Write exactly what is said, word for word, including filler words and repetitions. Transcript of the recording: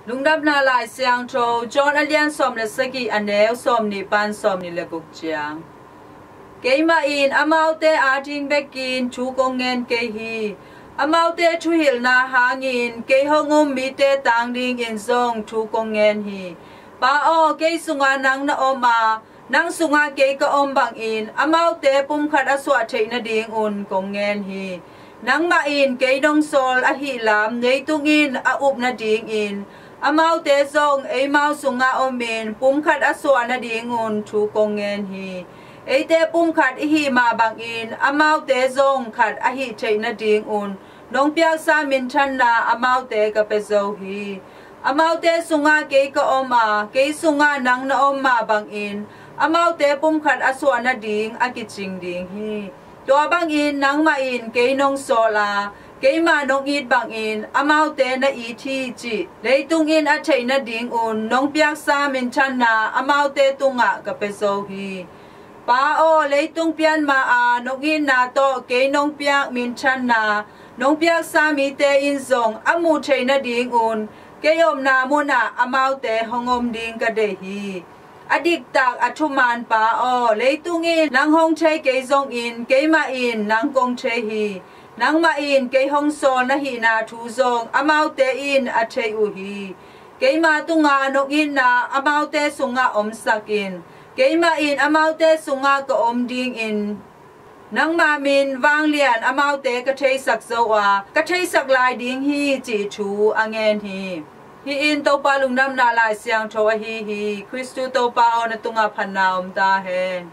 Lungdamna Lai Siangtho John a lian sawm le sagih, a neu sawmnih pan sawmnih le guk ciang. Keimah in amaute ading bekin thu kong ngen kei hi. Amaute thuhilhna hangin kei hong um mite tang dingin zong thu kong ngen hi. Pa aw, kei sungah nang na om a, nang sungah kei ka om bangin amaute pumkhat a suah theih nadingun kong ngen hi. Nangmah in kei nong sawl ahih lam leitung in a up nadingin amaute zong eimau sungah omin pumkhat a suah nadingun thu kong ngen hi. Eite pumkhat i hih mah bangin amaute zong khat a hih theih nadingun nong piaksa minthanna amaute ka pia zo hi. Amaute sungah kei ka om a, kei sungah nang na om mah bangin amaute pumkhat a suah nading a kicing ding hi. Tua bangin nangmah in kei nong sawl a, keimah nong it bangin amaute na it hi cih leitung in a theih nadingun nong piaksa minthanna amaute tungah ka pia zo hi. Pa aw, leitung pian ma-a nong itna tawh kei nong piak minthanna nong piaksa mite in zong a muh theih nadingun kei omna munah amaute hong om ding ka deih hi. A diktak a thuman Pa aw, leitung in nang hong thei kei zongin keimah in nang kong thei hi. Nangmah in kei hong sawl na hihna thu zong amaute in a thei uh hi. Keima tungah nong itna amaute sungah omsak in, keimah in amaute sungah ka om dingin nangma min vanglian amaute ka theisak zo a, ka theisak lai ding hi, cih thu a ngen hi. Hih in Topa Lungdamna Lai Siangtho ahi hi. Khristu Topa aw, na tungah phatna om ta hen.